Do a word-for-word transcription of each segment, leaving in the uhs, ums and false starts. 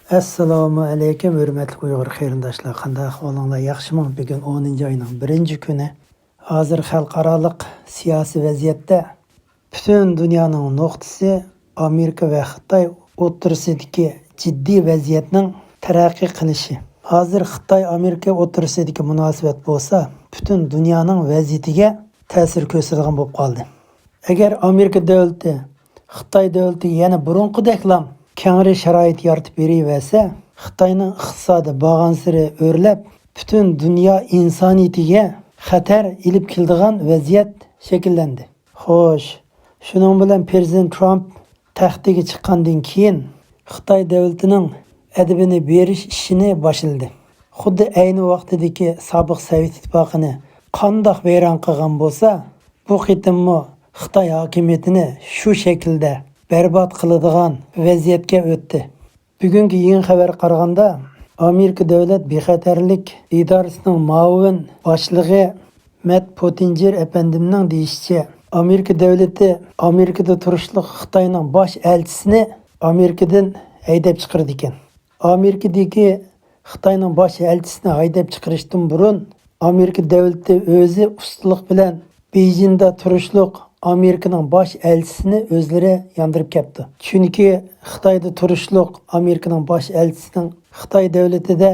ئەسسالامۇ ئەلەيكۇم، ھۆرمەتلىك ئۇيغۇر قېرىنداشلار، قانداق ئەھۋالىڭلار، ياخشىمۇ؟ بۈگۈن ئونىنچى ئاينىڭ بىرىنچى كۈنى. ھازىر خەلقئارالىق سىياسىي ۋەزىيەتتە پۈتۈن دۇنيانىڭ نۇقتىسى ئامېرىكا ۋە خىتاي ئوتتۇرىسىدىكى جىددىي ۋەزىيەتنىڭ تەرەققىي قىلىشى. ھازىر خىتاي-ئامېرىكا ئوتتۇرىسىدىكى مۇناسىۋەت بولسا پۈتۈن دۇنيانىڭ ۋەزىيىتىگە تەسىر كۆرسىتىدىغان بولۇپ قالدى. ئەگەر ئامېرىكا دۆلىتى خىتاي دۆلىتىگە يەنە بۇرۇنقىدەكلا كەڭرى شارائىت يارىتىپ بېرىۋەرسە، خىتاينىڭ ئىقتىسادى بارغانسېرى ئۆرلەپ، پۈتۈن دۇنيا ئىنسانىيىتىگە خەتەر ئېلىپ كېلىدىغان ۋەزىيەت شەكىللەندى. خوش، شۇنىڭ بىلەن پىرېزىدېنت ترامپ تەختىگە چىققاندىن كېيىن، خىتاي دۆلىتىنىڭ ئەدىپىنى بېرىش ئىشىنى باشلىدى. خۇددى ئەينى ۋاقتىدىكى سابىق سوۋېت ئىتتىپاقىنى قانداق ۋەيران قىلغان بولسا، بۇ قېتىممۇ خىتاي ھاكىمىيىتىنى شۇ شەكىلدە بەربات قىلىدىغان ۋەزىيەتكە ئۆتتى. بۈگۈنكى يېڭى خەۋەرگە قارىغاندا، ئامېرىكا دۆلەت بىخەتەرلىك ئىدارىسىنىڭ مۇئاۋىن باشلىقى مەت پوتىنجېر ئەپەندىمنىڭ دېيىشىچە، ئامېرىكا دۆلىتى ئامېرىكىدا تۇرۇشلۇق خىتاينىڭ باش ئەلچىسىنى ئامېرىكىدىن ھەيدەپ چىقىرىدىكەن. ئامېرىكىدىكى خىتاينىڭ باش ئەلچىسىنى ھەيدەپ چىقىرىشتىن بۇرۇن، ئامېرىكا دۆلىتى ئۆزى ئۇستىلىق بىلەن بېيجىڭدا تۇرۇشلۇق ئامېرىكىنىڭ باش ئەلچىسىنى ئۆزلىرى ياندۇرۇپ كەپتۇ. چۈنكى خىتايدا تۇرۇشلۇق ئامېرىكىنىڭ باش ئەلچىسىنىڭ خىتاي دۆلىتىدە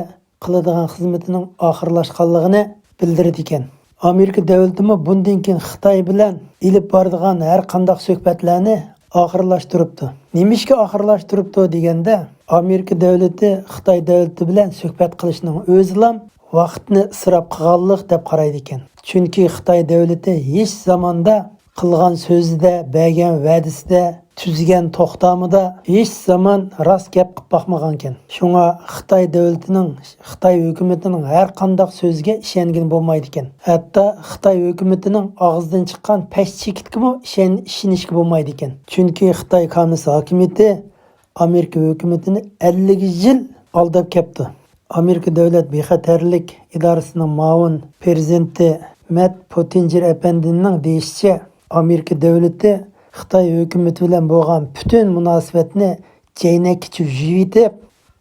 قىلىدىغان خىزمىتىنىڭ ئاخىرلاشقانلىقىنى بىلدۈرىدىكەن. ئامېرىكا دۆلىتىمۇ بۇندىن كېيىن خىتاي بىلەن ئېلىپ بارىدىغان ھەر قانداق سۆھبەتلەرنى ئاخىرلاشتۇرۇپتۇ. نېمىشقا ئاخىرلاشتۇرۇپتۇ دېگەندە، ئامېرىكا دۆلىتى خىتاي دۆلىتى بىلەن سۆھبەت قىلىشنىڭ ئۆزىلا ۋاقىتنى ئىسراپ قىلغانلىق دەپ قارايدىكەن. چۈنكى خىتاي دۆلىتى ھېچ زاماندا قىلغان سۆزىدە، بەرگەن ۋەدىسىدە، تۈزگەن توختامىدا ھېچ زامان راست گەپ قىلىپ باقمىغانىكەن. شۇڭا خىتاي دۆلىتىنىڭ، خىتاي ھۆكۈمىتىنىڭ ھەر قانداق سۆزىگە ئىشەنگىلى بولمايدىكەن. ھەتتا خىتاي ھۆكۈمىتىنىڭ ئاغزىدىن چىققان پەس چېكىتكىمۇ ئىشەن-، ئىشىنىشكە بولمايدىكەن. چۈنكى خىتاي كامىس ھاكىمىيىتى ئامېرىكا ھۆكۈمىتىنى ئەللىك يىل ئالداپ كەپتۇ. ئامېرىكا دۆلەت بىخەتەرلىك ئىدارىسىنىڭ مۇئاۋىن پىرېزىدېنتى مەت پوتىنجېر ئەپەندىنىڭ دېيىشىچە، ئامېرىكا دۆلىتى خىتاي ھۆكۈمىتى بىلەن بولغان پۈتۈن مۇناسىۋەتنى چەينەككىچە يۇيۇۋېتىپ،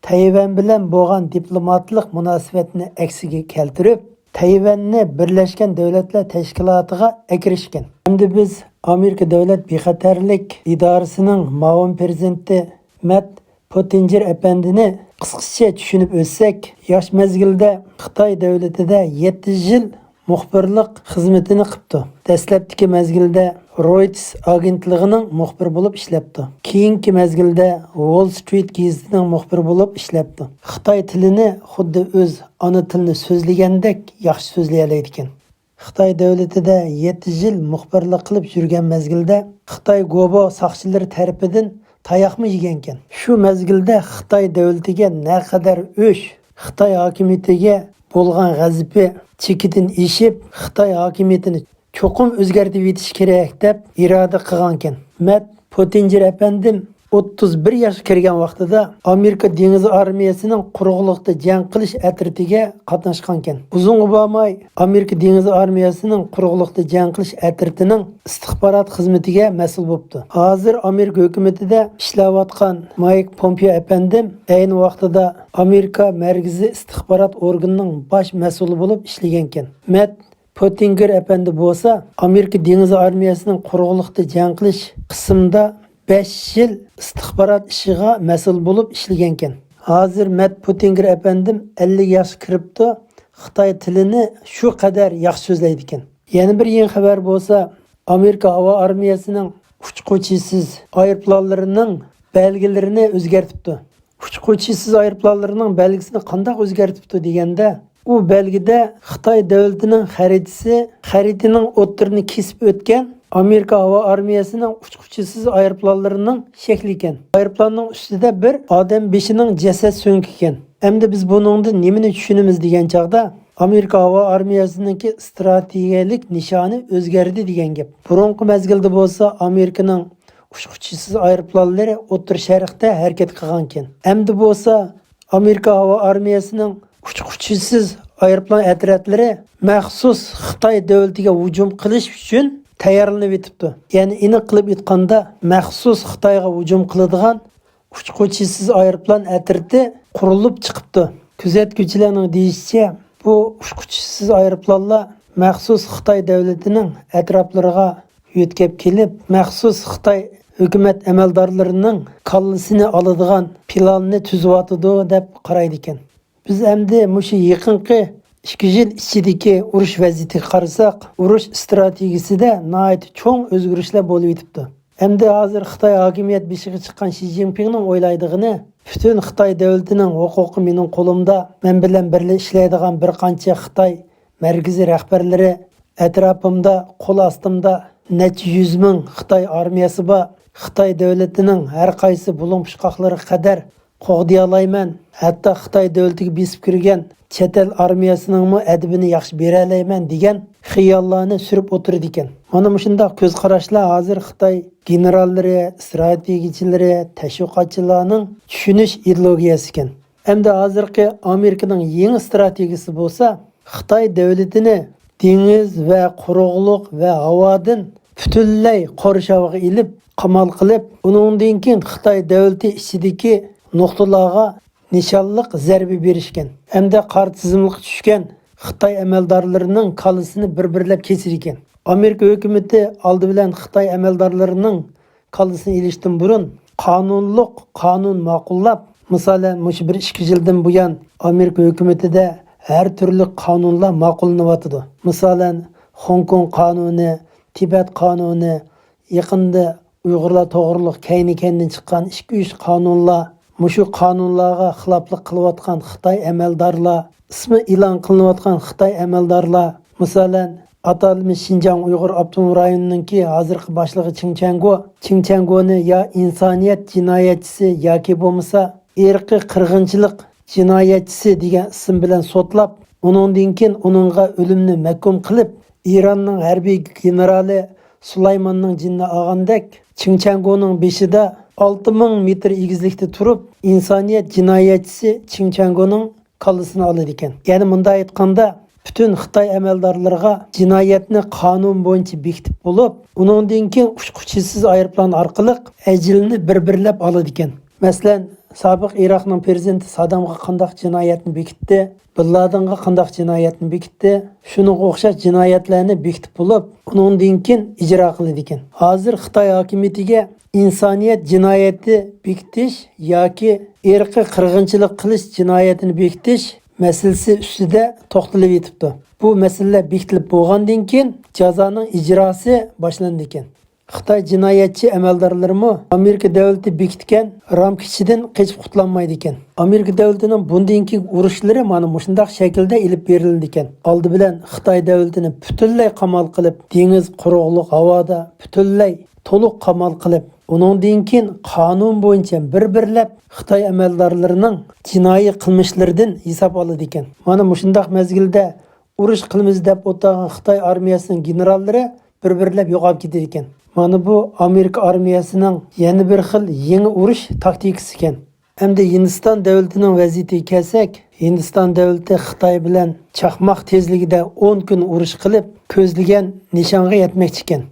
تەيۋەن بىلەن بولغان دىپلوماتلىق مۇناسىۋەتنى ئەكسىگە كەلتۈرۈپ، تەيۋەننى بىرلەشكەن دۆلەتلەر تەشكىلاتىغا ئەكىرىشكەن. ئەمدى بىز ئامېرىكا دۆلەت بىخەتەرلىك ئىدارىسىنىڭ مۇئاۋىن پىرېزىدېنتى مەت پوتىنجېر ئەپەندىنى قىسقىچە چۈشىنىپ ئۆتسەك، ياش مەزگىلدە خىتاي دۆلىتىدە يەتتە يىل مۇخبىرلىق خىزمىتىنى قىپتۇ. دەسلەپتىكى مەزگىلدە رويتېرس ئاگېنتلىقىنىڭ مۇخبىرى بولۇپ ئىشلەپتۇ. كېيىنكى مەزگىلدە ۋول سترىت گېزىتىنىڭ مۇخبىرى بولۇپ ئىشلەپتۇ. خىتاي تىلىنى خۇددى ئۆز ئانا تىلىنى سۆزلىگەندەك ياخشى سۆزلىيەلەيدىكەن. خىتاي دۆلىتىدە يەتتە يىل مۇخبىرلىق قىلىپ يۈرگەن مەزگىلدە خىتاي گوبا ساقچىلىرى تەرىپىدىن تاياقمۇ يېگەنكەن. شۇ مەزگىلدە خىتاي دۆلىتىگە نەقەدەر ئۆچ، خىتاي ھاكىمىيىتىگە بولغان غەزىپى چېكىدىن ئېشىپ، خىتاي ھاكىمىيىتىنى چوقۇم ئۆزگەرتىۋېتىش كېرەك دەپ ئىرادە قىلغانكەن. مەت پوتىنجېر ئەپەندىم ئوتتۇز بىر ياشقا كىرگەن ۋاقتىدا ئامېرىكا دېڭىز ئارمىيەسىنىڭ قۇرۇقلۇقتا جەڭ قىلىش ئەترىتىگە قاتناشقانكەن. ئۇزۇنغا بارماي ئامېرىكا دېڭىز ئارمىيەسىنىڭ قۇرۇقلۇقتا جەڭ قىلىش ئەترىتىنىڭ ئىستىخبارات خىزمىتىگە مەسئۇل بوپتۇ. ھازىر ئامېرىكا ھۆكۈمىتىدە ئىشلەۋاتقان مايك پومپېئو ئەپەندىم ئەينى ۋاقتىدا ئامېرىكا مەركىزىي ئىستىخبارات ئورگىنىنىڭ باش مەسئۇلى بولۇپ ئىشلىگەنكەن. مەت پوتىنگېر ئەپەندى بولسا ئامېرىكا دېڭىز ئارمىيەسىنىڭ قۇرۇقلۇقتا جەڭ قىلىش قىسمىدا بەش يىل ئىستىخبارات ئىشىغا مەسئۇل بولۇپ ئىشلىگەنكەن. ھازىر مەت پوتىنگېر ئەپەندىم ئەللىك ياشقا كىرىپتۇ، خىتاي تىلىنى شۇ قەدەر ياخشى سۆزلەيدىكەن. يەنە بىر يېڭى خەۋەر بولسا، ئامېرىكا ھاۋا ئارمىيەسىنىڭ ئۇچقۇچىسىز ئايروپىلانلىرىنىڭ بەلگىلىرىنى ئۆزگەرتىپتۇ. ئۇچقۇچىسىز ئايروپىلانلىرىنىڭ بەلگىسىنى قانداق ئۆزگەرتىپتۇ دېگەندە، ئۇ بەلگىدە خىتاي دۆلىتىنىڭ خەرىتىسى، خەرىتىنىڭ ئوتتۇرىنى كېسىپ ئۆتكەن ئامېرىكا ھاۋا ئارمىيەسىنىڭ ئۇچقۇچىسىز ئايروپىلانلىرىنىڭ شەكلى ئىكەن. ئايروپىلاننىڭ ئۈستىدە بىر ئادەم بېشىنىڭ جەسەت سۆڭىكى ئىكەن. ئەمدى بىز بۇنىڭدىن نېمىنى چۈشىنىمىز دېگەن چاغدا، ئامېرىكا ھاۋا ئارمىيەسىنىڭكى ئىستراتېگىيەلىك نىشانى ئۆزگەردى دېگەن گەپ. بۇرۇنقى مەزگىلدە بولسا ئامېرىكىنىڭ ئۇچقۇچىسىز ئايروپىلانلىرى ئوتتۇرا شەرقتە ھەرىكەت قىلغانىكەن. ئەمدى بولسا ئامېرىكا ھاۋا ئارمىيەسىنىڭ ئۇچقۇچىسىز ئايروپىلان ئەترەتلىرى مەخسۇس خىتاي دۆلىتىگە ھۇجۇم قىلىش ئۈچۈن تەييارلىنىۋېتىپتۇ. يەنى ئېنىق قىلىپ ئېيتقاندا، مەخسۇس خىتايغا ھۇجۇم قىلىدىغان ئۇچقۇچىسىز ئايروپىلان ئەترىتى قۇرۇلۇپ چىقىپتۇ. كۆزەتكۈچىلەرنىڭ دېيىشىچە، بۇ ئۇچقۇچىسىز ئايروپىلانلار مەخسۇس خىتاي دۆلىتىنىڭ ئەتراپلىرىغا يۆتكەپ كېلىپ، مەخسۇس خىتاي ھۆكۈمەت ئەمەلدارلىرىنىڭ كاللىسىنى ئالىدىغان پىلاننى تۈزۈۋاتىدۇ، دەپ قارايدىكەن. بىز ئەمدى مۇشۇ يېقىنقى ئىككى يىل ئىچىدىكى ئۇرۇش ۋەزىيىتىگە قارىساق، ئۇرۇش ئىستراتېگىيىسىدە ناھايىتى چوڭ ئۆزگىرىشلەر بولۇۋېتىپتۇ. ئەمدى ھازىر خىتاي ھاكىمىيەت بېشىغا چىققان شى جىنپىڭنىڭ ئويلايدىغىنى، پۈتۈن خىتاي دۆلىتىنىڭ ھوقۇقى مېنىڭ قولۇمدا، مەن بىلەن بىرلە ئىشلەيدىغان بىر قانچە خىتاي مەركىزىي رەھبەرلىرى ئەتراپىمدا، قول ئاستىمدا نەچچە يۈز مىڭ خىتاي ئارمىيەسى بار، خىتاي دۆلىتىنىڭ ھەر قايسى بۇلۇڭ پۇچقاقلىرىغا قەدەر قوغدىيالايمەن، ھەتتا خىتاي دۆلىتىگە بېسىپ كىرگەن چەت ئەل ئارمىيەسىنىڭمۇ ئەدىپىنى ياخشى بېرەلەيمەن دېگەن خىياللارنى سۈرۈپ ئولتۇرىدىكەن. مانا مۇشۇنداق كۆز قاراشلار ھازىر خىتاي گېنېراللىرى، ئىستراتېگىيىچىلىرى، تەشۋىقاتچىلارنىڭ چۈشىنىش ئىدېئولوگىيەسىكەن. ئەمدى ھازىرقى ئامېرىكىنىڭ يېڭى ئىستراتېگىيىسى بولسا، خىتاي دۆلىتىنى دېڭىز ۋە قۇرۇقلۇق ۋە ھاۋادىن پۈتۈنلەي قورشاۋغا ئېلىپ، قامال قىلىپ، ئۇنىڭدىن كېيىن خىتاي دۆلىتى ئىچىدىكى نۇقتىلارغا نىشانلىق زەربە بېرىشكەن ھەمدە قارا تىزىملىققا چۈشكەن خىتاي ئەمەلدارلىرىنىڭ كاللىسىنى بىر-بىرلەپ كېسىدىكەن. ئامېرىكا ھۆكۈمىتى ئالدى بىلەن خىتاي ئەمەلدارلىرىنىڭ كاللىسىنى ئېلىشتىن بۇرۇن قانۇنلۇق قانۇن ماقۇللاپ، مىسالەن، مۇشۇ بىر ئىككى يىلدىن بۇيان ئامېرىكا ھۆكۈمىتىدە ھەر تۈرلۈك قانۇنلار ماقۇللىنىۋاتىدۇ. مىسالەن، خوڭكوڭ قانۇنى، تىبەت قانۇنى، يېقىندا ئۇيغۇرلار توغرۇلۇق كەينى-كەينىدىن چىققان ئىككى-ئۈچ قانۇنلار، مۇشۇ قانۇنلارغا خىلاپلىق قىلىۋاتقان خىتاي ئەمەلدارلار، ئىسمى ئېلان قىلىنىۋاتقان خىتاي ئەمەلدارلار، مىسالەن، ئاتالمىش شىنجاڭ ئۇيغۇر ئاپتونوم رايونىنىڭكى ھازىرقى باشلىقى چېڭ چيەنگو، چېڭ چيەنگونى يا ئىنسانىيەت جىنايەتچىسى ياكى بولمىسا ئىرقىي قىرغىنچىلىق جىنايەتچىسى دېگەن ئىسىم بىلەن سوتلاپ، ئۇنىڭدىن كېيىن ئۇنىڭغا ئۆلۈمنى مەھكۇم قىلىپ، ئىراننىڭ ھەربىي گېنېرالى سۇلايماننىڭ جېنىنى ئالغاندەك، چېڭ چيەنگونىڭ بېشىدا ئالتە مىڭ مېتىر ئېگىزلىكتە تۇرۇپ، ئىنسانىيەت جىنايەتچىسى چېڭ چيەنگونىڭ كاللىسىنى ئالىدىكەن. يەنى مۇنداق ئېيتقاندا، پۈتۈن خىتاي ئەمەلدارلىرىغا جىنايەتنى قانۇن بويىچە بېكىتىپ بولۇپ، ئۇنىڭدىن كېيىن ئۇچقۇچىسىز ئايروپىلان ئارقىلىق ئەجىلىنى بىر-بىرلەپ ئالىدىكەن. مەسىلەن، سابىق ئىراقنىڭ پىرېزىدېنتى سادامغا قانداق جىنايەتنى بېكىتتى، بىن لادېنغا قانداق جىنايەتنى بېكىتتى، شۇنىڭغا ئوخشاش جىنايەتلەرنى بېكىتىپ بولۇپ، ئۇنىڭدىن كېيىن ئىجرا قىلىدىكەن. ھازىر خىتاي ھاكىمىيىتىگە ئىنسانىيەت جىنايىتى بېكىتىش ياكى ئىرقىي قىرغىنچىلىق قىلىش جىنايىتىنى بېكىتىش مەسىلىسى ئۈستىدە توختىلىپ ئېيتىپتۇ. بۇ مەسىلىلەر بېكىتىلىپ بولغاندىن كېيىن جازانىڭ ئىجراسى باشلىنىدىكەن. خىتاي جىنايەتچى ئەمەلدارلىرىمۇ ئامېرىكا دۆلىتى بېكىتكەن رامكا ئىچىدىن قېچىپ قۇتۇلالمايدىكەن. ئامېرىكا دۆلىتىنىڭ بۇندىن كېيىنكى ئۇرۇشلىرى مانا مۇشۇنداق شەكىلدە ئېلىپ بېرىلىدىكەن. ئالدى بىلەن خىتاي دۆلىتىنى پۈتۈنلەي قامال قىلىپ، دېڭىز، قۇرۇقلۇق، ھاۋادا پۈتۈنلەي تولۇق قامال قىلىپ، ئۇنىڭدىن كېيىن قانۇن بويىچە بىر-بىرلەپ خىتاي ئەمەلدارلىرىنىڭ جىنايى قىلمىشلىرىدىن ھېساب ئالىدىكەن. مانا مۇشۇنداق مەزگىلدە ئۇرۇش قىلىمىز دەپ ئولتۇرغان خىتاي ئارمىيەسىنىڭ گېنېراللىرى بىر-بىرلەپ يوقاپ كېتىدىكەن. مانا بۇ ئامېرىكا ئارمىيەسىنىڭ يەنە بىر خىل يېڭى ئۇرۇش تاكتىكىسى ئىكەن. ئەمدى ھىندىستان دۆلىتىنىڭ ۋەزىيىتىگە كەلسەك، ھىندىستان دۆلىتى خىتاي بىلەن چاقماق تېزلىكىدە ئون كۈن ئۇرۇش قىلىپ، كۆزلىگەن نىشانغا يەتمەكچىكەن.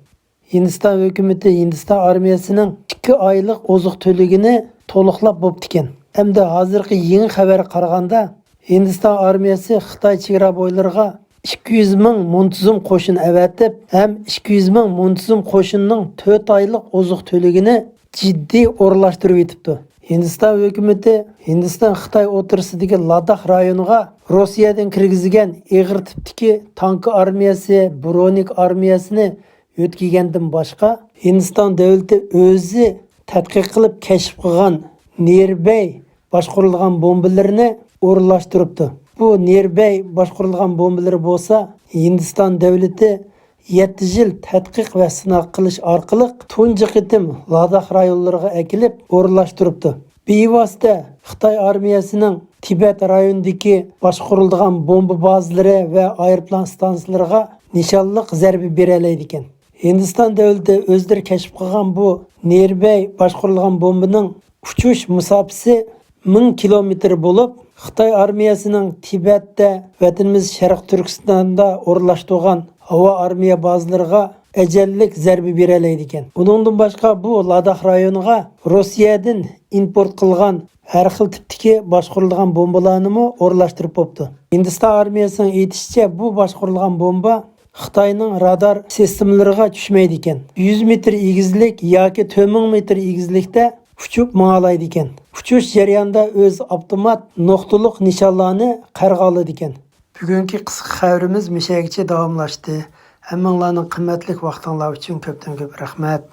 ھىندىستان ھۆكۈمىتى ھىندىستان ئارمىيەسىنىڭ ئىككى ئايلىق ئوزۇق تۈلۈكىنى تولۇقلاپ بوپتىكەن. ئەمدى ھازىرقى يېڭى خەۋەرگە قارىغاندا، ھىندىستان ئارمىيەسى خىتاي چېگرا بويلىرىغا ئىككى يۈز مىڭ مۇنتىزىم قوشۇن ئەۋەتىپ، ھەم ئىككى يۈز مىڭ مۇنتىزىم قوشۇننىڭ تۆت ئايلىق ئوزۇق تۈلۈكىنى جىددىي ئورۇنلاشتۇرۇۋېتىپتۇ. ھىندىستان ھۆكۈمىتى ھىندىستان خىتاي ئوتتۇرىسىدىكى لاداخ رايونىغا روسىيەدىن كىرگۈزگەن ئېغىر تىپتىكى تانكا ئارمىيەسى، برونىك ئارمىيەسىنى يۆتكىگەندىن باشقا، ھىندىستان دۆلىتى ئۆزى تەتقىق قىلىپ كەشىپ قىلغان نىربەي باشقۇرۇلغان بومبىلىرىنى ئورۇنلاشتۇرۇپتۇ. بۇ نىربەي باشقۇرۇلغان بومبىلىرى بولسا، ھىندىستان دۆلىتى يەتتە يىل تەتقىق ۋە سىناق قىلىش ئارقىلىق تۇنجى قېتىم لاداخ رايونلىرىغا ئەكېلىپ ئورۇنلاشتۇرۇپتۇ. بىۋاسىتە خىتاي ئارمىيەسىنىڭ تىبەت رايونىدىكى باشقۇرۇلىدىغان بومبا بازىلىرى ۋە ئايروپىلان ئىستانسىلىرىغا نىشانلىق زەربە بېرەلەيدىكەن. ھىندىستان دۆلىتى ئۆزلىرى كەشىپ قىلغان بۇ نىربەي باشقۇرۇلغان بومبىنىڭ ئۇچۇش مۇساپىسى مىڭ كىلومېتىر بولۇپ، خىتاي ئارمىيەسىنىڭ تىبەتتە، ۋەتىنىمىز شەرقىي تۈركىستاندا ئورۇنلاشتۇرغان ھاۋا ئارمىيە بازىلىرىغا ئەجەللىك زەربە بېرەلەيدىكەن. ئۇنىڭدىن باشقا، بۇ لاداخ رايونىغا روسىيەدىن ئىمپورت قىلغان ھەر خىل تىپتىكى باشقۇرۇلىدىغان بومبىلارنىمۇ ئورۇنلاشتۇرۇپ بوپتۇ. ھىندىستان ئارمىيەسىنىڭ ئېيتىشىچە، بۇ باشقۇرۇلغان بومبا خىتاينىڭ رادار سىستېمىلىرىغا چۈشمەيدىكەن. يۈز مېتىر ئېگىزلىك ياكى تۆت مىڭ مېتىر ئېگىزلىكتە ئۇچۇپ ماڭالايدىكەن. ئۇچۇش جەريانىدا ئۆز ئاپتومات نۇقتىلىق نىشانلارنى قەرغا ئالىدىكەن. بۈگۈنكى قىسقا خەۋىرىمىز مۇشەگىچە داۋاملاشتى. ھەممىڭلارنىڭ قىممەتلىك ۋاقتىڭلار ئۈچۈن كۆپتىن كۆپ رەھمەت.